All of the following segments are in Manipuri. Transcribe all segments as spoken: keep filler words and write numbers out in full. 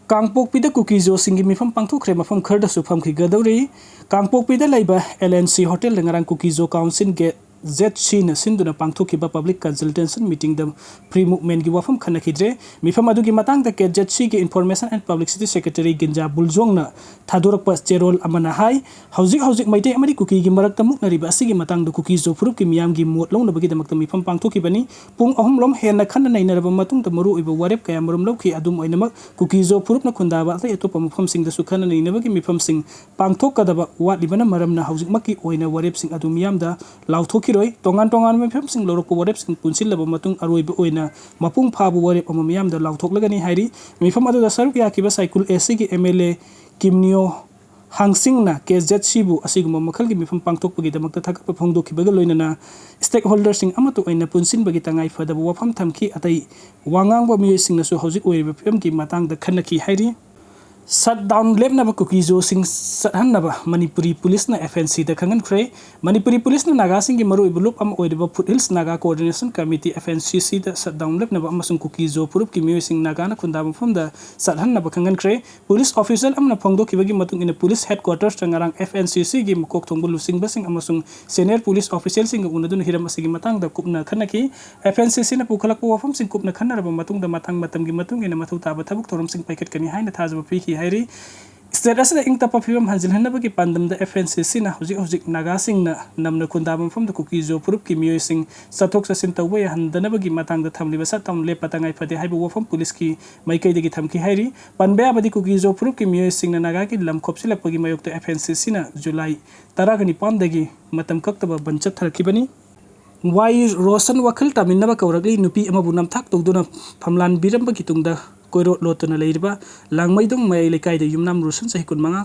ꯀꯥꯡꯄꯣꯛꯄꯤꯗ ꯀꯨꯀꯤꯖꯣꯁꯤꯡꯒꯤ ꯃꯤꯐꯝ ꯄꯥꯡꯊꯣꯛꯈ꯭ꯔꯦ, ꯃꯐꯝ ꯈꯔꯗꯁꯨ ꯐꯝꯈꯤꯒꯗꯧꯔꯤ꯫ ꯀꯥꯡꯄꯣꯛꯄꯤꯗ ꯂꯩꯕ ꯑꯦꯜ ꯑꯦꯟ ꯁꯤ ꯍꯣꯇꯦꯜꯗ ꯉꯔꯥꯡ ꯀꯨꯀꯤꯖꯣ ꯀꯥꯎꯟꯁꯤꯜ ꯒꯦꯠ ꯖꯦꯠ ꯁꯤꯅ ꯁꯤꯟꯗꯨꯅ ꯄꯥꯡꯊꯣꯛꯈꯤꯕ ꯄꯕ꯭ꯂꯤꯛ ꯀꯟꯁꯜꯇꯦꯁꯟ ꯃꯤꯇꯤꯡꯗ ꯐ꯭ꯔꯤ ꯃꯨꯚꯃꯦꯟꯒꯤ ꯋꯥꯐꯝ ꯈꯟꯅꯈꯤꯗ꯭ꯔꯦ꯫ ꯃꯤꯐꯝ ꯑꯗꯨꯒꯤ ꯃꯇꯥꯡꯗ ꯀꯦ ꯖꯦꯠ ꯁꯤꯒꯤ ꯏꯟꯐꯣꯔꯃꯦꯁꯟ ꯑꯦꯟ ꯄꯕ꯭ꯂꯤꯁꯤꯇꯤ ꯁꯦꯀ꯭ꯔꯦꯇꯔꯤ ꯒꯤꯟꯖꯥ ꯕꯨꯜꯖꯣꯡꯅ ꯊꯥꯗꯣꯔꯛꯄ ꯆꯦꯔꯣꯜ ꯑꯃꯅ ꯍꯥꯏ, ꯍꯧꯖꯤꯛ ꯍꯧꯖꯤꯛ ꯃꯩꯇꯩ ꯑꯃꯗꯤ ꯀꯨꯀꯤꯒꯤ ꯃꯔꯛꯇ ꯃꯨꯛꯅꯔꯤꯕ ꯑꯁꯤꯒꯤ ꯃꯇꯥꯡꯗ ꯀꯨꯀꯤꯖꯣ ꯐꯨꯔꯨꯞꯀꯤ ꯃꯤꯌꯥꯝꯒꯤ ꯃꯣꯠ ꯂꯧꯅꯕꯒꯤꯗꯃꯛꯇ ꯃꯤꯐꯝ ꯄꯥꯡꯊꯣꯛꯈꯤꯕꯅꯤ꯫ ꯄꯨꯡ ꯑꯍꯨꯝꯂꯣꯝ ꯍꯦꯟꯅ ꯈꯟꯅ ꯅꯩꯅꯔꯕ ꯃꯇꯨꯡꯗ ꯃꯔꯨꯑꯣꯏꯕ ꯋꯥꯔꯦꯞ ꯀꯌꯥꯃꯔꯨꯝ ꯂꯧꯈꯤ꯫ ꯑꯗꯨꯝ ꯑꯣꯏꯅꯃꯛ, ꯀꯨꯀꯤꯖꯣ ꯐꯨꯔꯨꯞꯅ ꯈꯨꯟꯗꯥꯕ ꯑꯇꯩ ꯑꯇꯣꯞꯄ ꯃꯐꯝꯁꯤꯡꯗꯁꯨ ꯈꯟꯅ ꯅꯩꯅꯕꯒꯤ ꯃꯤꯐꯝꯁꯤꯡ ꯄꯥꯡꯊꯣꯛꯀꯗꯕ ꯋꯥꯠꯂꯤꯕꯅ ꯃꯔꯝꯅ ꯍꯧꯖꯤꯛꯃꯛꯀꯤ ꯑꯣꯏꯅ ꯋꯥꯔꯦꯞꯁꯤꯡ ꯑꯗꯨ ꯃꯤꯌꯥꯝꯗ ꯂꯥꯎꯊꯣꯛꯈꯤꯔꯣꯏ꯫ ꯇꯣꯉꯥꯟ ꯇꯣꯉꯥꯟꯕ ꯃꯤꯐꯝꯁꯤꯡ ꯂꯧꯔꯛꯄ ꯋꯥꯔꯦꯞꯁꯤꯡ ꯄꯨꯟꯁꯤꯜꯂꯕ ꯃꯇꯨꯡ ꯑꯔꯣꯏꯕ ꯑꯣꯏꯅ ꯃꯄꯨꯡ ꯐꯥꯕ ꯋꯥꯔꯦꯞ ꯑꯃ ꯃꯤꯌꯥꯝꯗ ꯂꯥꯎꯊꯣꯛꯂꯒꯅꯤ ꯍꯥꯏꯔꯤ꯫ ꯃꯤꯐꯝ ꯑꯗꯨꯗ ꯁꯔꯨꯛ ꯌꯥꯈꯤꯕ ꯁꯥꯏꯀꯨꯜ ꯑꯦ ꯁꯤꯒꯤ ꯑꯦꯝ ꯑꯦꯜ ꯑꯦ ꯀꯤꯝꯅꯤꯌꯣ ꯍꯥꯡꯁꯤꯡꯅ ꯀꯦ ꯖꯦꯠ ꯁꯤꯕꯨ ꯑꯁꯤꯒꯨꯝꯕ ꯃꯈꯜꯒꯤ ꯃꯤꯐꯝ ꯄꯥꯡꯊꯣꯛꯄꯒꯤꯗꯃꯛꯇ ꯊꯥꯒꯠꯄ ꯐꯣꯡꯗꯣꯛꯈꯤꯕꯒ ꯂꯣꯏꯅꯅ ꯁ꯭ꯇꯦꯛ ꯍꯣꯜꯗꯔꯁꯤꯡ ꯑꯃꯠꯇ ꯑꯣꯏꯅ ꯄꯨꯟꯁꯤꯟꯕꯒꯤ ꯇꯉꯥꯏ ꯐꯗꯕ ꯋꯥꯐꯝ ꯊꯝꯈꯤ꯫ ꯑꯇꯩ ꯋꯥ ꯉꯥꯡꯕ ꯃꯤꯑꯣꯏꯁꯤꯡꯅꯁꯨ ꯍꯧꯖꯤꯛ ꯑꯣꯏꯔꯤꯕ ꯐꯤꯕꯝꯒꯤ ꯃꯇꯥꯡꯗ ꯈꯟꯅꯈꯤ ꯍꯥꯏꯔꯤ꯫ ꯁꯠ ꯗꯥꯎꯟ ꯂꯦꯞꯅꯕ ꯀꯨꯀꯤꯖꯣꯁꯤꯡ ꯆꯠꯍꯟꯅꯕ ꯃꯅꯤꯄꯨꯔꯤ ꯄꯨꯂꯤꯁꯅ ꯑꯦꯐ ꯑꯦꯟ ꯁꯤꯗ ꯈꯪꯍꯟꯈ꯭ꯔꯦ꯫ ꯃꯅꯤꯄꯨꯔꯤ ꯄꯨꯂꯤꯁꯅ ꯅꯥꯒꯥꯁꯤꯡꯒꯤ ꯃꯔꯨꯑꯣꯏꯕ ꯂꯨꯞ ꯑꯃ ꯑꯣꯏꯔꯤꯕ foot hills Naga coordination committee, F N C ꯁꯤꯗ ꯁꯠ ꯗꯥꯎꯟ ꯂꯦꯞꯅꯕ ꯑꯃꯁꯨꯡ ꯀꯨꯀꯤꯖꯣ ꯐꯨꯔꯨꯞꯀꯤ ꯃꯤꯑꯣꯏꯁꯤꯡ ꯅꯥꯒꯥꯅ ꯈꯨꯟꯗꯥꯕ ꯃꯐꯝꯗ ꯆꯠꯍꯟꯅꯕ ꯈꯪꯍꯟꯈ꯭ꯔꯦ꯫ ꯄꯨꯂꯤꯁ ꯑꯣꯐꯤꯁꯤꯌꯦꯜ ꯑꯃꯅ ꯐꯣꯡꯗꯣꯛꯈꯤꯕꯒꯤ ꯃꯇꯨꯡ ꯏꯟꯅ, ꯄꯨꯂꯤꯁ ꯍꯦꯗꯀ꯭ꯋꯥꯇꯔꯁꯇ ꯉꯔꯥꯡ ꯑꯦꯐ ꯑꯦꯟ ꯁꯤ ꯁꯤꯒꯤ ꯃꯀꯣꯛ ꯊꯣꯡꯕ ꯂꯨꯆꯤꯡꯕꯁꯤꯡ ꯑꯃꯁꯨꯡ ꯁꯦꯅꯤꯌꯔ ꯄꯨꯂꯤꯁ ꯑꯣꯐꯤꯁꯤꯌꯦꯜꯁꯤꯡꯒ ꯎꯅꯗꯨꯅ ꯍꯤꯔꯝ ꯑꯁꯤꯒꯤ ꯃꯇꯥꯡꯗ ꯀꯨꯞꯅ ꯈꯟꯅꯈꯤ꯫ ꯑꯦꯐ ꯑꯦꯟ ꯁꯤ ꯁꯤꯅ ꯄꯨꯈꯠꯂꯛꯄ ꯋꯥꯐꯝꯁꯤꯡ ꯀꯨꯞꯅ ꯈꯟꯅꯔꯕ ꯃꯇꯨꯡꯗ, ꯃꯇꯥꯡ ꯃꯇꯝꯒꯤ ꯃꯇꯨꯡ ꯏꯟꯅ ꯃꯊꯧ ꯇꯥꯕ ꯊꯕꯛ ꯊꯧꯔꯝꯁꯤꯡ ꯄꯥꯏꯈꯠꯀꯅꯤ ꯍꯥꯏꯅ ꯊꯥꯖꯕ ꯄꯤꯈꯤ ꯍꯥꯏꯔꯤ꯫ ꯁ꯭ꯇꯦꯠ ꯑꯁꯤꯗ ꯏꯪ ꯇꯞꯄ ꯐꯤꯕꯝ ꯍꯟꯖꯤꯜꯍꯟꯅꯕꯒꯤ ꯄꯥꯟꯗꯝꯗ ꯑꯦꯐ ꯑꯦꯟ ꯁꯤ ꯁꯤꯅ ꯍꯧꯖꯤꯛ ꯍꯧꯖꯤꯛ ꯅꯥꯒꯥꯁꯤꯡꯅ ꯅꯝꯅ ꯈꯨꯟꯗꯥꯕ ꯃꯐꯝꯗ ꯀꯨꯀꯤꯖꯣ ꯐꯨꯔꯨꯞꯀꯤ ꯃꯤꯑꯣꯏꯁꯤꯡ ꯆꯠꯊꯣꯛ ꯆꯠꯁꯤꯟ ꯇꯧꯕ ꯌꯥꯍꯟꯗꯅꯕꯒꯤ ꯃꯇꯥꯡꯗ ꯊꯝꯂꯤꯕ ꯁꯠ ꯗꯥꯎꯟ ꯂꯦꯞꯄ ꯇꯉꯥꯏ ꯐꯗꯦ ꯍꯥꯏꯕ ꯋꯥꯐꯝ ꯄꯨꯂꯤꯁꯀꯤ ꯃꯥꯏꯀꯩꯗꯒꯤ ꯊꯝꯈꯤ ꯍꯥꯏꯔꯤ꯫ ꯄꯟꯕ ꯌꯥꯕꯗꯤ, ꯀꯨꯀꯤꯖꯣ ꯐꯨꯔꯨꯞꯀꯤ ꯃꯤꯑꯣꯏꯁꯤꯡꯅ ꯅꯥꯒꯥꯒꯤ ꯂꯝ ꯈꯣꯞꯆꯤꯜꯂꯛꯄꯒꯤ ꯃꯥꯌꯣꯛꯇ ꯑꯦꯐ ꯑꯦꯟ ꯁꯤ ꯁꯤꯅ ꯖꯨꯂꯥꯏ ꯇꯔꯥꯒ ꯅꯤꯄꯥꯟꯗꯒꯤ ꯃꯇꯝ ꯀꯛꯇꯕ ꯕꯟ ꯆꯠꯊꯔꯛꯈꯤꯕꯅꯤ꯫ ꯋꯥꯏ ꯔꯣꯁꯟ ꯋꯥꯈꯜ ꯇꯥꯃꯤꯟꯅꯕ ꯀꯧꯔꯛꯂꯤ꯫ ꯅꯨꯄꯤ ꯑꯃꯕꯨ ꯅꯝꯊꯥꯛ ꯇꯧꯗꯨꯅ ꯐꯝꯂꯥꯟꯕꯤꯔꯝꯕꯒꯤ ꯇꯨꯡꯗ ꯀꯣꯏꯔꯣꯠ ꯂꯣꯠꯇꯨꯅ ꯂꯩꯔꯤꯕ ꯂꯥꯡꯃꯩꯗꯣꯡ ꯃꯌꯥꯏ ꯂꯩꯀꯥꯏꯗ ꯌꯨꯝꯅꯥꯝ ꯔꯣꯁꯟ, ꯆꯍꯤ ꯀꯨꯟꯃꯉꯥ,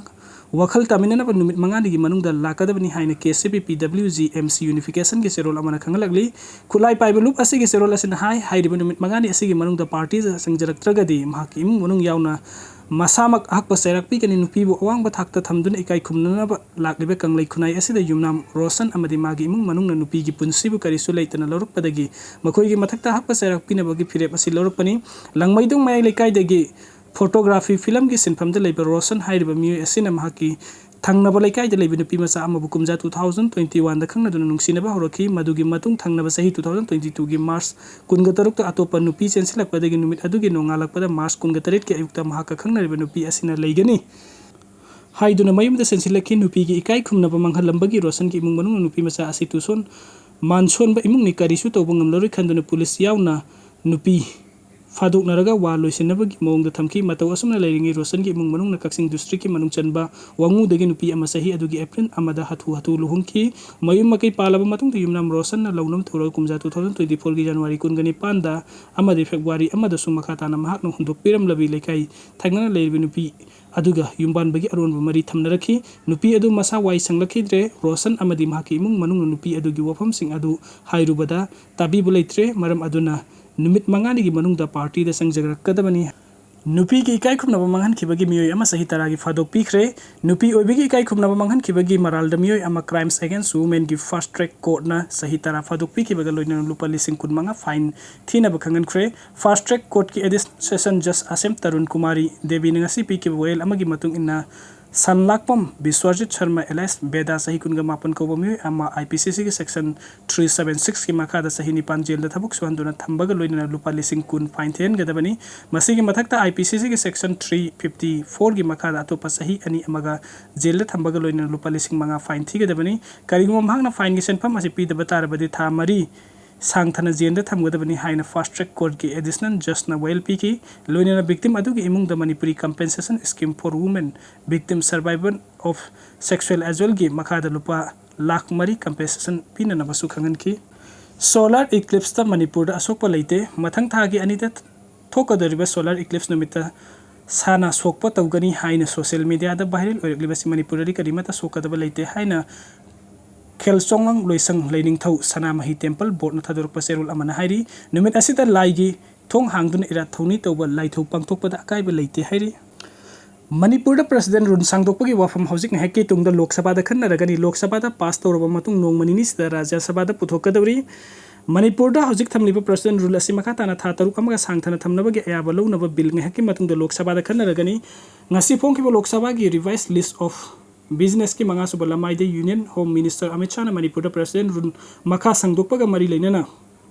ꯋꯥꯈꯜ ꯇꯥꯃꯤꯟꯅꯅꯕ ꯅꯨꯃꯤꯠ ꯃꯉꯥꯅꯤꯒꯤ ꯃꯅꯨꯡꯗ ꯂꯥꯛꯀꯗꯕꯅꯤ ꯍꯥꯏꯅ K C B P W G M C ꯌꯨꯅꯤꯐꯤꯀꯦꯁꯟꯒꯤ ꯆꯦꯔꯣꯜ ꯑꯃꯅ ꯈꯪꯍꯜꯂꯛꯂꯤ꯫ ꯈꯨꯠꯂꯥꯏ ꯄꯥꯏꯕ ꯂꯨꯞ ꯑꯁꯤꯒꯤ ꯆꯦꯔꯣꯜ ꯑꯁꯤꯅ ꯍꯥꯏ, ꯍꯥꯏꯔꯤꯕ ꯅꯨꯃꯤꯠ ꯃꯉꯥꯅꯤ ꯑꯁꯤꯒꯤ ꯃꯅꯨꯡꯗ ꯄꯥꯔꯇꯤꯗ ꯆꯪꯖꯔꯛꯇ꯭ꯔꯒꯗꯤ ꯃꯍꯥꯛꯀꯤ ꯏꯃꯨꯡ ꯃꯅꯨꯡ ꯌꯥꯎꯅ ꯃꯁꯥꯃꯛ ꯑꯍꯛꯄ ꯆꯩꯔꯥꯛ ꯄꯤꯒꯅꯤ꯫ ꯅꯨꯄꯤꯕꯨ ꯑꯋꯥꯡꯕ ꯊꯥꯛꯇ ꯊꯝꯗꯨꯅ ꯏꯀꯥꯏ ꯈꯨꯝꯅꯅꯕ ꯂꯥꯛꯂꯤꯕ ꯀꯪꯂꯩ ꯈꯨꯟꯅꯥꯏ ꯑꯁꯤꯗ ꯌꯨꯝꯅꯥꯝ ꯔꯣꯁꯟ ꯑꯃꯗꯤ ꯃꯥꯒꯤ ꯏꯃꯨꯡ ꯃꯅꯨꯡꯅ ꯅꯨꯄꯤꯒꯤ ꯄꯨꯟꯁꯤꯕꯨ ꯀꯔꯤꯁꯨ ꯂꯩꯇꯅ ꯂꯧꯔꯛꯄꯗꯒꯤ ꯃꯈꯣꯏꯒꯤ ꯃꯊꯛꯇ ꯑꯍꯛꯄ ꯆꯩꯔꯥꯛ ꯄꯤꯅꯕꯒꯤ ꯐꯤꯔꯦꯞ ꯑꯁꯤ ꯂꯧꯔꯛꯄꯅꯤ꯫ ꯂꯥꯡꯃꯩꯗꯣꯡ ꯃꯌꯥꯏ ꯂꯩꯀꯥꯏꯗꯒꯤ Photography film ꯒꯤ ꯁꯤꯟꯐꯝꯗ ꯂꯩꯕ ꯔꯣꯁꯟ ꯍꯥꯏꯔꯤꯕ ꯃꯤꯑꯣꯏ ꯑꯁꯤꯅ ꯃꯍꯥꯛꯀꯤ ꯊꯪꯅꯕ ꯂꯩꯀꯥꯏꯗ ꯂꯩꯕ ꯅꯨꯄꯤ ꯃꯆꯥ ꯑꯃꯕꯨ ꯀꯨꯝꯖꯥ two thousand twenty one ꯗ ꯈꯪꯅꯗꯨꯅ ꯅꯨꯡꯁꯤꯅꯕ ꯍꯧꯔꯛꯈꯤ꯫ ꯃꯗꯨꯒꯤ ꯃꯇꯨꯡ ꯊꯪꯅꯕ ꯆꯍꯤ two thousand twenty two ꯒꯤ March ꯀꯨꯟꯒ ꯇꯔꯨꯛꯇ ꯑꯇꯣꯞꯄ ꯅꯨꯄꯤ ꯆꯦꯟꯁꯤꯜꯂꯛꯄꯗꯒꯤ ꯅꯨꯃꯤꯠ ꯑꯗꯨꯒꯤ ꯅꯣꯡꯉꯥꯜꯂꯛꯄꯗ March ꯀꯨꯟꯒ ꯇꯔꯦꯠꯀꯤ ꯑꯌꯨꯛꯇ ꯃꯍꯥꯛꯀ ꯈꯪꯅꯔꯤꯕ ꯅꯨꯄꯤ ꯑꯁꯤꯅ ꯂꯩꯒꯅꯤ ꯍꯥꯏꯗꯨꯅ ꯃꯌꯨꯝꯗ ꯆꯦꯟꯁꯤꯜꯂꯛꯈꯤ꯫ ꯅꯨꯄꯤꯒꯤ ꯏꯀꯥꯏ ꯈꯨꯝꯅꯕ ꯃꯥꯡꯍꯜꯂꯝꯕꯒꯤ ꯔꯣꯁꯟꯒꯤ ꯏꯃꯨꯡ ꯃꯅꯨꯡꯅ ꯅꯨꯄꯤ ꯃꯆꯥ ꯑꯁꯤ ꯇꯨꯁꯣꯟ ꯃꯥꯟꯁꯣꯟꯕ ꯏꯃꯨꯡꯅꯤ, ꯀꯔꯤꯁꯨ ꯇꯧꯕ ꯉꯝꯂꯔꯣꯏ ꯈꯟꯗꯨꯅ ꯄꯨꯂꯤꯁ ꯌꯥꯎꯅ ꯅꯨꯄꯤ ꯐꯥꯗꯣꯛꯅꯔꯒ ꯋꯥ ꯂꯣꯏꯁꯤꯟꯅꯕꯒꯤ ꯃꯑꯣꯡꯗ ꯊꯝꯈꯤ꯫ ꯃꯇꯧ ꯑꯁꯨꯝꯅ ꯂꯩꯔꯤꯉꯩ ꯔꯣꯁꯟꯒꯤ ꯏꯃꯨꯡ ꯃꯅꯨꯡꯅ ꯀꯛꯆꯤꯡ district ꯀꯤ ꯃꯅꯨꯡ ꯆꯟꯕ ꯋꯥꯉꯨꯗꯒꯤ ꯅꯨꯄꯤ ꯑꯃ ꯆꯍꯤ ꯑꯗꯨꯒꯤ April ꯑꯃꯗ ꯍꯥꯊꯨ ꯍꯥꯊꯨ ꯂꯨꯍꯣꯡꯈꯤ꯫ ꯃꯌꯨꯝ ꯃꯀꯩ ꯄꯥꯜꯂꯕ ꯃꯇꯨꯡꯗ ꯌꯨꯝꯅꯥꯝ ꯔꯣꯁꯟꯅ ꯂꯧꯅꯝ ꯊꯧꯔꯒ ꯀꯨꯝꯖꯥ two thousand twenty four ꯒꯤ January ꯀꯨꯟꯒ ꯅꯤꯄꯥꯟꯗ ꯑꯃꯗꯤ February ꯑꯃꯗꯁꯨ ꯃꯈꯥ ꯇꯥꯅ ꯃꯍꯥꯛꯅ ꯍꯨꯟꯗꯣꯛꯄꯤꯔꯝꯂꯕꯤ ꯂꯩꯀꯥꯏ ꯊꯪꯅꯅ ꯂꯩꯔꯤꯕ ꯅꯨꯄꯤ ꯑꯗꯨꯒ ꯌꯨꯝꯕꯥꯟꯕꯒꯤ ꯑꯔꯣꯟꯕ ꯃꯔꯤ ꯊꯝꯅꯔꯛꯈꯤ꯫ ꯅꯨꯄꯤ ꯑꯗꯨ ꯃꯁꯥ ꯋꯥꯏ ꯁꯪꯂꯛꯈꯤꯗ꯭ꯔꯦ꯫ ꯔꯣꯁꯟ ꯑꯃꯗꯤ ꯃꯍꯥꯛꯀꯤ ꯏꯃꯨꯡ ꯃꯅꯨꯡꯅ ꯅꯨꯄꯤ ꯑꯗꯨꯒꯤ ꯋꯥꯐꯝꯁꯤꯡ ꯑꯗꯨ ꯍꯥꯏꯔꯨꯕꯗ ꯇꯥꯕꯤꯕ ꯂꯩꯇ꯭ꯔꯦ꯫ ꯃꯔꯝ ꯑꯗꯨꯅ ꯅꯨꯃꯤꯠ ꯃꯉꯥꯅꯤꯒꯤ ꯃꯅꯨꯡꯗ party ꯗ ꯆꯪꯖꯔꯛꯀꯗꯕꯅꯤ꯫ ꯅꯨꯄꯤꯒꯤ ꯏꯀꯥꯏ ꯈꯨꯝꯅꯕ ꯃꯥꯡꯍꯟꯈꯤꯕꯒꯤ ꯃꯤꯑꯣꯏ ꯑꯃ ꯆꯍꯤ ꯇꯔꯥꯒꯤ ꯐꯥꯗꯣꯛꯄꯤꯈ꯭ꯔꯦ꯫ ꯅꯨꯄꯤ ꯑꯣꯏꯕꯒꯤ ꯏꯀꯥꯏ ꯈꯨꯝꯅꯕ ꯃꯥꯡꯍꯟꯈꯤꯕꯒꯤ ꯃꯔꯥꯜꯗ ꯃꯤꯑꯣꯏ ꯑꯃ Crimes Against Women ꯒꯤ Fast Track Court ꯅ ꯆꯍꯤ ꯇꯔꯥ ꯐꯥꯗꯣꯛꯄꯤꯈꯤꯕꯒ ꯂꯣꯏꯅꯅ ꯂꯨꯄꯥ ꯂꯤꯁꯤꯡ ꯀꯨꯟ ꯃꯉꯥ fine ꯊꯤꯅꯕ ꯈꯪꯍꯟꯈ꯭ꯔꯦ꯫ Fast Track Court ꯀꯤ Additional Session Judge ꯑꯁꯦꯝ Tarun Kumari ꯗꯦꯕꯤꯅ ꯉꯁꯤ ꯄꯤꯈꯤꯕ ꯋꯥꯌꯦꯜ ꯑꯃꯒꯤ ꯃꯇꯨꯡ ꯏꯟꯅ, ꯁꯟꯂꯥꯛꯄꯝ ꯕꯤꯁ꯭ꯋꯖꯤꯠ ꯁꯔꯃ alias ꯕꯦꯗꯥ, ꯆꯍꯤ ꯀꯨꯟꯒ ꯃꯥꯄꯟ ꯀꯧꯕ ꯃꯤꯑꯣꯏ ꯑꯃ I P C C ꯒꯤ Section three seven six ꯀꯤ ꯃꯈꯥꯗ ꯆꯍꯤ ꯅꯤꯄꯥꯟ ꯖꯦꯜꯗ ꯊꯕꯛ ꯁꯨꯍꯟꯗꯨꯅ ꯊꯝꯕꯒ ꯂꯣꯏꯅꯅ ꯂꯨꯄꯥ ꯂꯤꯁꯤꯡ ꯀꯨꯟ fine ꯊꯤꯍꯟꯒꯗꯕꯅꯤ꯫ ꯃꯁꯤꯒꯤ ꯃꯊꯛꯇ I P C C ꯒꯤ Section three fifty four ꯒꯤ ꯃꯈꯥꯗ ꯑꯇꯣꯞꯄ ꯆꯍꯤ ꯑꯅꯤ ꯑꯃꯒ ꯖꯦꯜꯗ ꯊꯝꯕꯒ ꯂꯣꯏꯅꯅ ꯂꯨꯄꯥ ꯂꯤꯁꯤꯡ ꯃꯉꯥ fine ꯊꯤꯒꯗꯕꯅꯤ꯫ ꯀꯔꯤꯒꯨꯝꯕ ꯃꯍꯥꯛꯅ fine ꯒꯤ ꯁꯦꯟꯐꯝ ꯑꯁꯤ ꯄꯤꯗꯕ ꯇꯥꯔꯕꯗꯤ ꯊꯥ ꯃꯔꯤ ꯁꯥꯡꯊꯅ ꯖꯦꯜꯗ ꯊꯝꯒꯗꯕꯅꯤ ꯍꯥꯏꯅ Fast Track Court ꯀꯤ Additional Judge ꯅ ꯋꯥꯌꯦꯜ ꯄꯤꯈꯤ꯫ ꯂꯣꯏꯅꯅ victim ꯑꯗꯨꯒꯤ ꯏꯃꯨꯡꯗ Manipuri Compensation Scheme for Women Victim Survivor of Sexual Assault ꯒꯤ ꯃꯈꯥꯗ ꯂꯨꯄꯥ ꯂꯥꯈ ꯃꯔꯤ compensation ꯄꯤꯅꯅꯕꯁꯨ ꯈꯪꯍꯟꯈꯤ꯫ Solar eclipse ꯇ ꯃꯅꯤꯄꯨꯔꯗ ꯑꯁꯣꯛꯄ ꯂꯩꯇꯦ꯫ ꯃꯊꯪ ꯊꯥꯒꯤ ꯑꯅꯤꯗ ꯊꯣꯛꯀꯗꯧꯔꯤꯕ solar eclipse ꯅꯨꯃꯤꯠꯇ ꯁꯥꯅꯥ ꯁꯣꯛꯄ ꯇꯧꯒꯅꯤ ꯍꯥꯏꯅ social media ꯗ viral ꯑꯣꯏꯔꯛꯂꯤꯕꯁꯤ ꯃꯅꯤꯄꯨꯔꯗꯗꯤ ꯀꯔꯤꯃꯠꯇ ꯁꯣꯛꯀꯗꯕ ꯂꯩꯇꯦ ꯍꯥꯏꯅ ꯈꯦꯜꯆꯣꯡꯂꯪ ꯂꯣꯏꯁꯪ ꯂꯩꯅꯤꯡꯊꯧ ꯁꯅꯥꯃꯍꯤ Temple Board ꯅ ꯊꯥꯗꯣꯔꯛꯄ ꯆꯦꯔꯣꯜ ꯑꯃꯅ ꯍꯥꯏꯔꯤ꯫ ꯅꯨꯃꯤꯠ ꯑꯁꯤꯗ ꯂꯥꯏꯒꯤ ꯊꯣꯡ ꯍꯥꯡꯗꯨꯅ ꯏꯔꯥꯠ ꯊꯧꯅꯤ ꯇꯧꯕ ꯂꯥꯏꯊꯧ ꯄꯥꯡꯊꯣꯛꯄꯗ ꯑꯀꯥꯏꯕ ꯂꯩꯇꯦ ꯍꯥꯏꯔꯤ꯫ ꯃꯅꯤꯄꯨꯔꯗ President rule ꯁꯥꯡꯗꯣꯛꯄꯒꯤ ꯋꯥꯐꯝ ꯍꯧꯖꯤꯛ ꯉꯥꯏꯍꯥꯛꯀꯤ ꯇꯨꯡꯗ ꯂꯣꯛ ꯁꯚꯥꯗ ꯈꯟꯅꯔꯒꯅꯤ꯫ ꯂꯣꯛ ꯁꯚꯥꯗ pass ꯇꯧꯔꯕ ꯃꯇꯨꯡ ꯅꯣꯡꯃ ꯅꯤꯅꯤꯁꯤꯗ ꯔꯥꯖ꯭ꯌ ꯁꯚꯥꯗ ꯄꯨꯊꯣꯛꯀꯗꯧꯔꯤ꯫ ꯃꯅꯤꯄꯨꯔꯗ ꯍꯧꯖꯤꯛ ꯊꯝꯂꯤꯕ President Rule ꯑꯁꯤ ꯃꯈꯥ ꯇꯥꯅ ꯊꯥ ꯇꯔꯨꯛ ꯑꯃꯒ ꯁꯥꯡꯊꯅ ꯊꯝꯅꯕꯒꯤ ꯑꯌꯥꯕ ꯂꯧꯅꯕ Bill ꯉꯥꯏꯍꯥꯛꯀꯤ ꯃꯇꯨꯡꯗ ꯂꯣꯛ ꯁꯚꯥꯗ ꯈꯟꯅꯔꯒꯅꯤ꯫ ꯉꯁꯤ ꯐꯣꯡꯈꯤꯕ ꯂꯣꯛ ꯁꯚꯥꯒꯤ Revised List of Businessꯀꯤ ꯃꯉꯥꯁꯨꯕ ꯂꯃꯥꯏꯗ Union Home Minister Amit ꯁꯥꯍꯅ ꯃꯅꯤꯄꯨꯔꯗ President Rule ꯃꯈꯥ ꯁꯥꯡꯗꯣꯛꯄꯒ ꯃꯔꯤ ꯂꯩꯅꯅ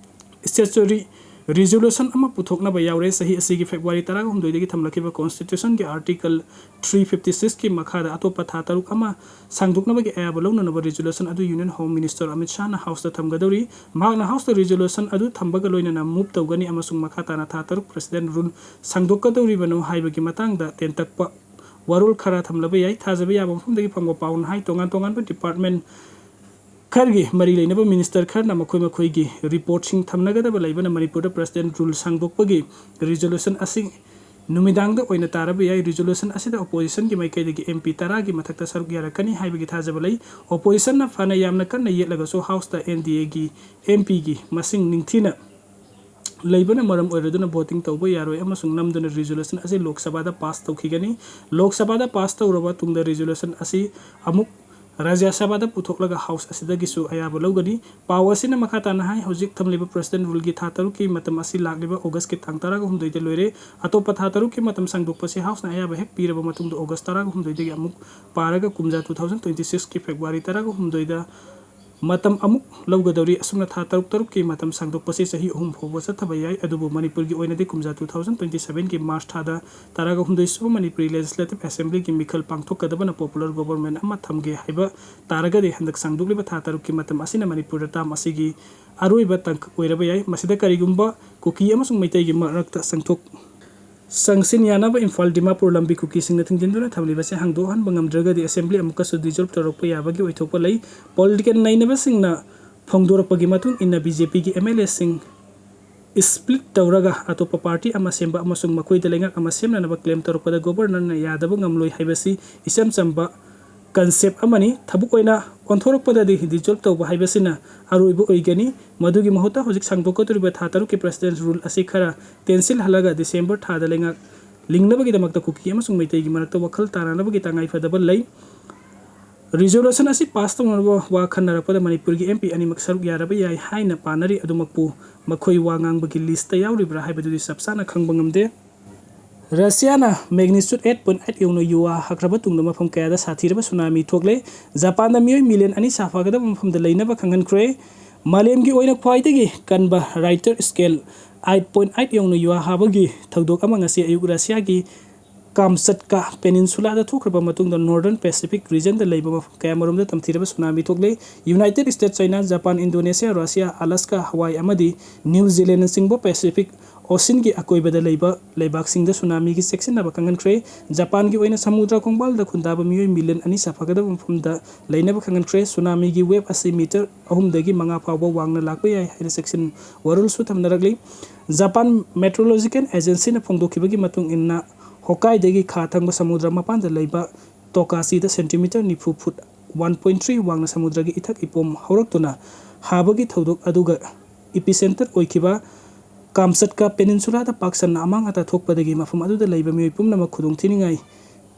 statutory resolution ꯑꯃ ꯄꯨꯊꯣꯛꯅꯕ ꯌꯥꯎꯔꯦ꯫ ꯆꯍꯤ ꯑꯁꯤꯒꯤ February ꯇꯔꯥꯍꯨꯝꯗꯣꯏꯗꯒꯤ ꯊꯝꯂꯛꯈꯤꯕ Constitutionꯒꯤ Article three fifty sixꯀꯤ ꯃꯈꯥꯗ ꯑꯇꯣꯞꯄ ꯊꯥ ꯇꯔꯨꯛ ꯑꯃ ꯁꯥꯡꯗꯣꯛꯅꯕꯒꯤ ꯑꯌꯥꯕ ꯂꯧꯅꯅꯕ resolution ꯑꯗꯨ Union Home Minister ꯑꯃꯤꯠ ꯁꯥꯍꯅ Houseꯇ ꯊꯝꯒꯗꯧꯔꯤ꯫ ꯃꯍꯥꯛꯅ Houseꯇ resolution ꯑꯗꯨ ꯊꯝꯕꯒ ꯂꯣꯏꯅꯅ move ꯇꯧꯒꯅꯤ ꯑꯃꯁꯨꯡ ꯃꯈꯥ ꯇꯥꯅ ꯊꯥ ꯇꯔꯨꯛ President Rule ꯁꯥꯡꯗꯣꯛꯀꯗꯧꯔꯤꯕꯅꯣ ꯍꯥꯏꯕꯒꯤ ꯃꯇꯥꯡꯗ ꯇꯦꯟꯇꯛꯄ ꯋꯥꯔꯣꯜ ꯈꯔ ꯊꯝꯂꯕ ꯌꯥꯏ꯫ ꯊꯥꯖꯕ ꯌꯥꯕ ꯃꯐꯝꯗꯒꯤ ꯐꯪꯕ ꯄꯥꯎꯅ ꯍꯥꯏ, ꯇꯣꯉꯥꯟ ꯇꯣꯉꯥꯟꯕ department ꯈꯔꯒꯤ ꯃꯔꯤ ꯂꯩꯅꯕ minister ꯈꯔꯅ ꯃꯈꯣꯏ ꯃꯈꯣꯏꯒꯤ reportꯁꯤꯡ ꯊꯝꯅꯒꯗꯕ ꯂꯩꯕꯅ ꯃꯅꯤꯄꯨꯔꯗ President Rule ꯁꯥꯡꯗꯣꯛꯄꯒꯤ resolution ꯑꯁꯤ ꯅꯨꯃꯤꯗꯥꯡꯗ ꯑꯣꯏꯅ ꯇꯥꯔꯕ ꯌꯥꯏ꯫ Resolution ꯑꯁꯤꯗ oppositionꯒꯤ ꯃꯥꯏꯀꯩꯗꯒꯤ MP ꯇꯔꯥꯒꯤ ꯃꯊꯛꯇ ꯁꯔꯨꯛ ꯌꯥꯔꯛꯀꯅꯤ ꯍꯥꯏꯕꯒꯤ ꯊꯥꯖꯕ ꯂꯩ꯫ Oppositionꯅ ꯐꯅ ꯌꯥꯝꯅ ꯀꯟꯅ ꯌꯦꯠꯂꯒꯁꯨ Houseꯇ NDAꯒꯤ MPꯒꯤ ꯃꯁꯤꯡ ꯅꯤꯡꯊꯤꯅ ꯂꯩꯕꯅ ꯃꯔꯝ ꯑꯣꯏꯔꯗꯨꯅ voting ꯇꯧꯕ ꯌꯥꯔꯣꯏ ꯑꯃꯁꯨꯡ ꯅꯝꯗꯨꯅ resolution ꯑꯁꯤ ꯂꯣꯛ ꯁꯚꯥꯗ pass ꯇꯧꯈꯤꯒꯅꯤ꯫ ꯂꯣꯛ ꯁꯚꯥꯗ pass ꯇꯧꯔꯕ ꯇꯨꯡꯗ resolution ꯑꯁꯤ ꯑꯃꯨꯛ ꯔꯥꯖ꯭ꯌ ꯁꯚꯥꯗ ꯄꯨꯊꯣꯛꯂꯒ House ꯑꯁꯤꯗꯒꯤꯁꯨ ꯑꯌꯥꯕ ꯂꯧꯒꯅꯤ꯫ ꯄꯥꯎ ꯑꯁꯤꯅ ꯃꯈꯥ ꯇꯥꯅ ꯍꯥꯏ, ꯍꯧꯖꯤꯛ ꯊꯝꯂꯤꯕ President Ruleꯒꯤ ꯊꯥ ꯇꯔꯨꯛꯀꯤ ꯃꯇꯝ ꯑꯁꯤ ꯂꯥꯛꯂꯤꯕ Augustꯀꯤ ꯇꯥꯡ ꯇꯔꯥꯒ ꯍꯨꯝꯗꯣꯏꯗ ꯂꯣꯏꯔꯦ꯫ ꯑꯇꯣꯞꯄ ꯊꯥ ꯇꯔꯨꯛꯀꯤ ꯃꯇꯝ ꯁꯥꯡꯗꯣꯛꯄꯁꯤ Houseꯅ ꯑꯌꯥꯕ ꯍꯦꯛ ꯄꯤꯔꯕ ꯃꯇꯨꯡꯗ August ꯇꯔꯥꯒ ꯍꯨꯝꯗꯣꯏꯗꯒꯤ ꯑꯃꯨꯛ ꯄꯥꯔꯒ ꯀꯨꯝꯖꯥ two thousand twenty sixꯀꯤ February ꯇꯔꯥꯒ ꯍꯨꯝꯗꯣꯏꯗ ꯃꯇꯝ ꯑꯃꯨꯛ ꯂꯧꯒꯗꯧꯔꯤ꯫ ꯑꯁꯨꯝꯅ ꯊꯥ ꯇꯔꯨꯛ ꯇꯔꯨꯛꯀꯤ ꯃꯇꯝ ꯁꯥꯡꯗꯣꯛꯄꯁꯤ ꯆꯍꯤ ꯑꯍꯨꯝ ꯐꯥꯎꯕ ꯆꯠꯊꯕ ꯌꯥꯏ꯫ ꯑꯗꯨꯕꯨ ꯃꯅꯤꯄꯨꯔꯒꯤ ꯑꯣꯏꯅꯗꯤ ꯀꯨꯝꯖꯥ two thousand twenty sevenꯒꯤ March ꯊꯥꯗ ꯇꯔꯥꯒ ꯍꯨꯝꯗꯣꯏ ꯁꯨꯕ Manipuri Legislative Assemblyꯒꯤ ꯃꯤꯈꯜ ꯄꯥꯡꯊꯣꯛꯀꯗꯕꯅ popular government ꯑꯃ ꯊꯝꯒꯦ ꯍꯥꯏꯕ ꯇꯥꯔꯒꯗꯤ ꯍꯟꯗꯛ ꯁꯥꯡꯗꯣꯛꯂꯤꯕ ꯊꯥ ꯇꯔꯨꯛꯀꯤ ꯃꯇꯝ ꯑꯁꯤꯅ ꯃꯅꯤꯄꯨꯔꯗ term ꯑꯁꯤꯒꯤ ꯑꯔꯣꯏꯕ ꯇꯥꯡꯀꯛ ꯑꯣꯏꯔꯕ ꯌꯥꯏ꯫ ꯃꯁꯤꯗ ꯀꯔꯤꯒꯨꯝꯕ ꯀꯨꯀꯤ ꯑꯃꯁꯨꯡ ꯃꯩꯇꯩꯒꯤ ꯃꯔꯛꯇ ꯆꯪꯊꯣꯛ ꯆꯪꯁꯤꯟ ꯌꯥꯅꯕ ꯏꯝꯐꯥꯜ ꯗꯤꯃꯥꯄꯨꯔ ꯂꯝꯕꯤ ꯀꯨꯀꯤꯁꯤꯡꯅ ꯊꯤꯡꯖꯤꯟꯗꯨꯅ ꯊꯝꯂꯤꯕꯁꯦ ꯍꯥꯡꯗꯣꯛꯍꯟꯕ ꯉꯝꯗ꯭ꯔꯒꯗꯤ assembly ꯑꯃꯨꯛꯀꯁꯨ dissolve ꯇꯧꯔꯛꯄ ꯌꯥꯕꯒꯤ ꯑꯣꯏꯊꯣꯛꯄ ꯂꯩ꯫ Political ꯅꯩꯅꯕꯁꯤꯡꯅ ꯐꯣꯡꯗꯣꯔꯛꯄꯒꯤ ꯃꯇꯨꯡ ꯏꯟꯅ BJPꯒꯤ MLAꯁꯤꯡ split ꯇꯧꯔꯒ ꯑꯇꯣꯞꯄ party ꯑꯃ ꯁꯦꯝꯕ ꯑꯃꯁꯨꯡ ꯃꯈꯣꯏꯗ ꯂꯩꯉꯥꯛ ꯑꯃ ꯁꯦꯝꯅꯅꯕ claim ꯇꯧꯔꯛꯄꯗ governorꯅ ꯌꯥꯗꯕ ꯉꯝꯂꯣꯏ ꯍꯥꯏꯕꯁꯤ ꯏꯆꯝ ꯆꯝꯕ concept ꯑꯃꯅꯤ꯫ ꯊꯕꯛ ꯑꯣꯏꯅ ꯑꯣꯟꯊꯣꯔꯛꯄꯗꯗꯤ dissolve ꯇꯧꯕ ꯍꯥꯏꯕꯁꯤꯅ ꯑꯔꯣꯏꯕ ꯑꯣꯏꯒꯅꯤ꯫ ꯃꯗꯨꯒꯤ ꯃꯍꯨꯠꯇ ꯍꯧꯖꯤꯛ ꯁꯥꯡꯗꯣꯛꯀꯗꯧꯔꯤꯕ ꯊꯥ ꯇꯔꯨꯛꯀꯤ President's Rule ꯑꯁꯤ ꯈꯔ ꯇꯦꯟꯁꯤꯜꯍꯜꯂꯒ December ꯊꯥꯗ ꯂꯩꯉꯥꯛ ꯂꯤꯡꯅꯕꯒꯤꯗꯃꯛꯇ ꯀꯨꯀꯤ ꯑꯃꯁꯨꯡ ꯃꯩꯇꯩꯒꯤ ꯃꯔꯛꯇ ꯋꯥꯈꯜ ꯇꯥꯅꯅꯕꯒꯤ ꯇꯉꯥꯏ ꯐꯗꯕ ꯂꯩ꯫ Resolution ꯑꯁꯤ pass ꯇꯧꯅꯅꯕ ꯋꯥ ꯈꯟꯅꯔꯛꯄꯗ ꯃꯅꯤꯄꯨꯔꯒꯤ M P ꯑꯅꯤꯃꯛ ꯁꯔꯨꯛ ꯌꯥꯔꯕ ꯌꯥꯏ ꯍꯥꯏꯅ ꯄꯥꯅꯔꯤ꯫ ꯑꯗꯨꯃꯛꯄꯨ ꯃꯈꯣꯏ ꯋꯥ ꯉꯥꯡꯕꯒꯤ list ꯇ ꯌꯥꯎꯔꯤꯕ꯭ꯔꯥ ꯍꯥꯏꯕꯗꯨꯗꯤ ꯆꯞ ꯆꯥꯅ ꯈꯪꯕ ꯉꯝꯗꯦ꯫ ꯔꯁꯤꯌꯥꯅ magnitude eight point eight ꯌꯧꯅ ꯌꯨꯋꯥ ꯍꯛꯈ꯭ꯔꯕ ꯇꯨꯡꯗ ꯃꯐꯝ ꯀꯌꯥꯗ ꯁꯥꯊꯤꯔꯕ ꯁꯨꯅꯥꯃꯤ ꯊꯣꯛꯂꯦ꯫ ꯖꯄꯥꯟꯗ ꯃꯤꯑꯣꯏ million ꯑꯅꯤ ꯁꯥꯐꯒꯗꯕ ꯃꯐꯝꯗ ꯂꯩꯅꯕ ꯈꯪꯍꯟꯈ꯭ꯔꯦ꯫ ꯃꯥꯂꯦꯝꯒꯤ ꯑꯣꯏꯅ ꯈ꯭ꯋꯥꯏꯗꯒꯤ ꯀꯟꯕ Richter scale eight point eight ꯌꯧꯅ ꯌꯨꯋꯥ ꯍꯥꯕꯒꯤ ꯊꯧꯗꯣꯛ ꯑꯃ ꯉꯁꯤ ꯑꯌꯨꯛ ꯔꯁꯤꯌꯥꯒꯤ ꯀꯥꯝꯆꯠꯀꯥ Peninsula ꯗ ꯊꯣꯛꯈ꯭ꯔꯕ ꯃꯇꯨꯡꯗ Northern Pacific Region ꯗ ꯂꯩꯕ ꯃꯐꯝ ꯀꯌꯥꯃꯔꯨꯝꯗ ꯇꯝꯊꯤꯔꯕ tsunami ꯊꯣꯛꯂꯦ꯫ United States, China, Japan, Indonesia, Russia, Alaska, Hawaii ꯑꯃꯗꯤ New Zealand ꯅꯆꯤꯡꯕ Pacific Ocean ꯒꯤ ꯑꯀꯣꯏꯕꯗ ꯂꯩꯕ ꯂꯩꯕꯥꯛꯁꯤꯡꯗ ꯁꯨꯅꯥꯃꯤꯒꯤ ꯆꯦꯛꯁꯤꯟꯅꯕ ꯈꯪꯍꯟꯈ꯭ꯔꯦ꯫ ꯖꯄꯥꯟꯒꯤ ꯑꯣꯏꯅ ꯁꯃꯨꯗ꯭ꯔ ꯈꯣꯡꯕꯥꯜꯗ ꯈꯨꯟꯗꯥꯕ ꯃꯤꯑꯣꯏ million ꯑꯅꯤ ꯁꯥꯐꯒꯗꯕ ꯃꯐꯝꯗ ꯂꯩꯅꯕ ꯈꯪꯍꯟꯈ꯭ꯔꯦ꯫ ꯁꯨꯅꯥꯃꯤꯒꯤ wave ꯑꯁꯤ meter ꯑꯍꯨꯝꯗꯒꯤ ꯃꯉꯥ ꯐꯥꯎꯕ ꯋꯥꯡꯅ ꯂꯥꯛꯄ ꯌꯥꯏ ꯍꯥꯏꯅ ꯆꯦꯛꯁꯤꯟ ꯋꯥꯔꯣꯜꯁꯨ ꯊꯝꯅꯔꯛꯂꯤ꯫ Japan Meteorological Agency ꯅ ꯐꯣꯡꯗꯣꯛꯈꯤꯕꯒꯤ ꯃꯇꯨꯡ ꯏꯟꯅ, ꯍꯣꯀꯥꯏꯗꯒꯤ ꯈꯥ ꯊꯪꯕ ꯁꯃꯨꯗ꯭ꯔ ꯃꯄꯥꯟꯗ ꯂꯩꯕ ꯇꯣꯀꯥꯁꯤꯗ centimeter ꯅꯤꯐꯨ, foot one point three ꯋꯥꯡꯅ ꯁꯃꯨꯗ꯭ꯔꯒꯤ ꯏꯊꯛ ꯏꯄꯣꯝ ꯍꯧꯔꯛꯇꯨꯅ ꯍꯥꯕꯒꯤ ꯊꯧꯗꯣꯛ ꯑꯗꯨꯒ epicenter ꯑꯣꯏꯈꯤꯕ ꯀꯥꯝꯆꯠꯀꯥ Peninsula ꯗ ꯄꯥꯛ ꯁꯟꯅ ꯑꯃꯥꯡ ꯑꯇꯥ ꯊꯣꯛꯄꯗꯒꯤ ꯃꯐꯝ ꯑꯗꯨꯗ ꯂꯩꯕ ꯃꯤꯑꯣꯏ ꯄꯨꯝꯅꯃꯛ ꯈꯨꯗꯣꯡꯊꯤꯅꯤꯡꯉꯥꯏ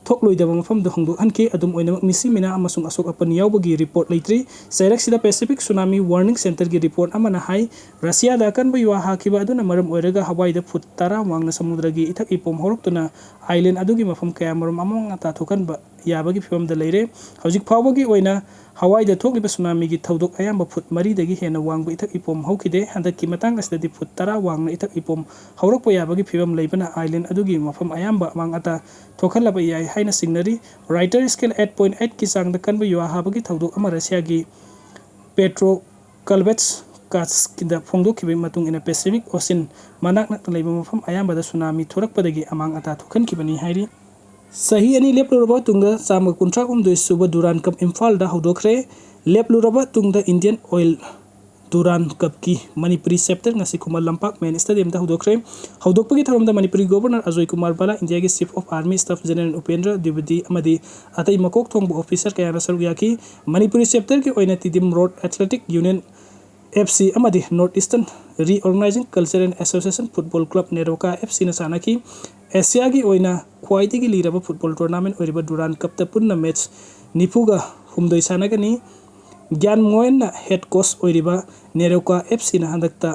ꯊꯣꯛꯂꯣꯏꯗꯕ ꯃꯐꯝꯗ ꯍꯣꯡꯗꯣꯛꯍꯟꯈꯤ꯫ ꯑꯗꯨꯝ ꯑꯣꯏꯅꯃꯛ, ꯃꯤꯁꯤ ꯃꯤꯅꯥ ꯑꯃꯁꯨꯡ ꯑꯁꯣꯛ ꯑꯄꯟ ꯌꯥꯎꯕꯒꯤ report ꯂꯩꯇ꯭ꯔꯤ꯫ ꯆꯩꯔꯛꯁꯤꯗ Pacific Tsunami Warning Center ꯒꯤ report ꯑꯃꯅ ꯍꯥꯏ, ꯔꯁꯤꯌꯥꯗ ꯑꯀꯟꯕ ꯌꯨꯋꯥ ꯍꯥꯈꯤꯕ ꯑꯗꯨꯅ ꯃꯔꯝ ꯑꯣꯏꯔꯒ ꯍꯋꯥꯏꯗ foot ꯇꯔꯥ ꯋꯥꯡꯅ ꯁꯃꯨꯗ꯭ꯔꯒꯤ ꯏꯊꯛ ꯏꯄꯣꯝ ꯍꯧꯔꯛꯇꯨꯅ island ꯑꯗꯨꯒꯤ ꯃꯐꯝ ꯀꯌꯥꯃꯔꯨꯝ ꯑꯃꯥꯡ ꯑꯇꯥ ꯊꯣꯛꯍꯟꯕ ꯌꯥꯕꯒꯤ ꯐꯤꯕꯝꯗ ꯂꯩꯔꯦ꯫ ꯍꯧꯖꯤꯛ ꯐꯥꯎꯕꯒꯤ ꯑꯣꯏꯅ ꯍꯋꯥꯏꯗ ꯊꯣꯛꯂꯤꯕ ꯁꯨꯅꯥꯃꯤꯒꯤ ꯊꯧꯗꯣꯛ ꯑꯌꯥꯝꯕ foot ꯃꯔꯤꯗꯒꯤ ꯍꯦꯟꯅ ꯋꯥꯡꯕ ꯏꯊꯛ ꯏꯄꯣꯝ ꯍꯧꯈꯤꯗꯦ꯫ ꯍꯟꯗꯛꯀꯤ ꯃꯇꯥꯡ ꯑꯁꯤꯗꯗꯤ foot ꯇꯔꯥ ꯋꯥꯡꯅ ꯏꯊꯛ ꯏꯄꯣꯝ ꯍꯧꯔꯛꯄ ꯌꯥꯕꯒꯤ ꯐꯤꯕꯝ ꯂꯩꯕꯅ island ꯑꯗꯨꯒꯤ ꯃꯐꯝ ꯑꯌꯥꯝꯕ ꯑꯃꯥꯡ ꯑꯇꯥ ꯊꯣꯛꯍꯜꯂꯕ ꯌꯥꯏ ꯍꯥꯏꯅ ꯆꯤꯡꯅꯔꯤ꯫ Richter scale eight point eight ꯀꯤ ꯆꯥꯡꯗ ꯀꯟꯕ ꯌꯨꯋꯥ ꯍꯥꯕꯒꯤ ꯊꯧꯗꯣꯛ ꯑꯃ ꯔꯁꯤꯌꯥꯒꯤ Petro Kalbetskada ꯐꯣꯡꯗꯣꯛꯈꯤꯕꯒꯤ ꯃꯇꯨꯡ ꯏꯟꯅ, Pacific Ocean ꯃꯅꯥꯛ ꯅꯛꯅ ꯂꯩꯕ ꯃꯐꯝ ꯑꯌꯥꯝꯕꯗ ꯁꯨꯅꯥꯃꯤ ꯊꯣꯔꯛꯄꯗꯒꯤ ꯑꯃꯥꯡ ꯑꯇꯥ ꯊꯣꯛꯍꯟꯈꯤꯕꯅꯤ ꯍꯥꯏꯔꯤ꯫ ꯆꯍꯤ ꯑꯅꯤ ꯂꯦꯞꯂꯨꯔꯕ ꯃꯇꯨꯡꯗ ꯆꯥꯝꯃ ꯀꯨꯟꯊ꯭ꯔꯥ ꯍꯨꯝꯗꯣꯏ ꯁꯨꯕ Durand Cup ꯏꯝꯐꯥꯜꯗ ꯍꯧꯗꯣꯛꯈ꯭ꯔꯦ꯫ ꯂꯦꯞꯂꯨꯔꯕ ꯇꯨꯡꯗ Indian Oil Durand Cup ꯀꯤ ꯃꯅꯤꯄꯨꯔꯤ chapter ꯉꯁꯤ ꯈꯨꯃꯟ ꯂꯝꯄꯥꯛ main stadium ꯗ ꯍꯧꯗꯣꯛꯈ꯭ꯔꯦ꯫ ꯍꯧꯗꯣꯛꯄꯒꯤ ꯊꯧꯔꯝꯗ ꯃꯅꯤꯄꯨꯔꯒꯤ Governor ꯑꯖꯣꯏ ꯀꯨꯃꯥꯔ ꯕꯂꯥ, ꯏꯟꯗꯤꯌꯥꯒꯤ Chief of Army Staff General Upendra ꯗ꯭ꯋꯤꯕꯦꯗꯤ ꯑꯃꯗꯤ ꯑꯇꯩ ꯃꯀꯣꯛ ꯊꯣꯡꯕ officer ꯀꯌꯥꯅ ꯁꯔꯨꯛ ꯌꯥꯈꯤ꯫ ꯃꯅꯤꯄꯨꯔꯤ chapter ꯒꯤ ꯑꯣꯏꯅ Tiddim Road Athletic Union F C ꯑꯃꯗꯤ North Eastern Reorganizing Cultural Association Football Club, NEROCA F C ꯅ ꯁꯥꯟꯅꯈꯤ꯫ ꯑꯦꯁꯤꯌꯥꯒꯤ ꯑꯣꯏꯅ ꯈ꯭ꯋꯥꯏꯗꯒꯤ ꯂꯤꯔꯕ football tournament ꯑꯣꯏꯔꯤꯕ Durand Cup ꯇ ꯄꯨꯟꯅ match ꯅꯤꯐꯨꯒ ꯍꯨꯝꯗꯣꯏ ꯁꯥꯟꯅꯒꯅꯤ꯫ ꯒ꯭ꯌꯥꯟ ꯃꯣꯍꯟꯅ head coach ꯑꯣꯏꯔꯤꯕ ꯅꯦꯔꯣꯀꯥ F Cꯅ ꯍꯟꯗꯛꯇ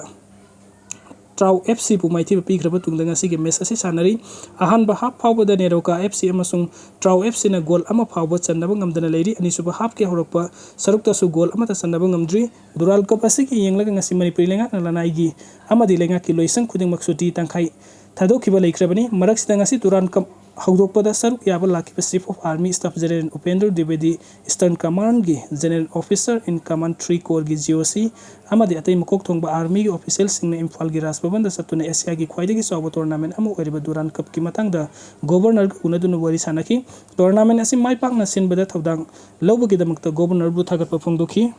ꯇ꯭ꯔꯥꯎ F Cꯕꯨ ꯃꯥꯏꯊꯤꯕ ꯄꯤꯈ꯭ꯔꯕ ꯇꯨꯡꯗ ꯉꯁꯤꯒꯤ match ꯑꯁꯤ ꯁꯥꯟꯅꯔꯤ꯫ ꯑꯍꯥꯟꯕ half ꯐꯥꯎꯕꯗ ꯅꯦꯔꯣꯀꯥ F C ꯑꯃꯁꯨꯡ ꯇ꯭ꯔꯥꯎ F Cꯅ goal ꯑꯃ ꯐꯥꯎꯕ ꯆꯟꯅꯕ ꯉꯝꯗꯅ ꯂꯩꯔꯤ꯫ ꯑꯅꯤꯁꯨꯕ halfꯀꯤ ꯍꯧꯔꯛꯄ ꯁꯔꯨꯛꯇꯁꯨ goal ꯑꯃꯠꯇ ꯆꯟꯅꯕ ꯉꯝꯗ꯭ꯔꯤ꯫ Durand Cup ꯑꯁꯤꯒꯤ ꯌꯦꯡꯂꯒ ꯉꯁꯤ ꯃꯅꯤꯄꯨꯔꯤ ꯂꯩꯉꯥꯛꯅ ꯂꯅꯥꯏꯒꯤ ꯑꯃꯗꯤ ꯂꯩꯉꯥꯛꯀꯤ ꯂꯣꯏꯁꯪ ꯈꯨꯗꯤꯡꯃꯛ ꯁꯨꯇꯤ ꯇꯪꯈꯥꯏ ꯊꯥꯗꯣꯛꯈꯤꯕ ꯂꯩꯈ꯭ꯔꯕꯅꯤ꯫ ꯃꯔꯛꯁꯤꯗ ꯉꯁꯤ Durand Cup ꯍꯧꯗꯣꯛꯄꯗ ꯁꯔꯨꯛ ꯌꯥꯕ ꯂꯥꯛꯈꯤꯕ Chief of Army Staff General Upendra ꯗ꯭ꯋꯤꯕꯦꯗꯤ, Eastern Commandꯒꯤ General Officer in Command three Corps ꯒꯤ G O C ꯑꯃꯗꯤ ꯑꯇꯩ ꯃꯀꯣꯛ ꯊꯣꯡꯕ Armyꯒꯤ officialꯁꯤꯡꯅ ꯏꯝꯐꯥꯜꯒꯤ ꯔꯥꯖ ꯚꯕꯟꯗ ꯆꯠꯇꯨꯅ ꯑꯦꯁꯤꯌꯥꯒꯤ ꯈ꯭ꯋꯥꯏꯗꯒꯤ ꯆꯥꯎꯕ tournament ꯑꯃ ꯑꯣꯏꯔꯤꯕ Durand Cupꯀꯤ ꯃꯇꯥꯡꯗ Governorꯒ ꯎꯅꯗꯨꯅ ꯋꯥꯔꯤ ꯁꯥꯟꯅꯈꯤ꯫ Tournament ꯑꯁꯤ ꯃꯥꯏ ꯄꯥꯛꯅ ꯁꯤꯟꯕꯗ ꯊꯧꯗꯥꯡ ꯂꯧꯕꯒꯤꯗꯃꯛꯇ Governorꯕꯨ ꯊꯥꯒꯠꯄ ꯐꯣꯡꯗꯣꯛꯈꯤ꯫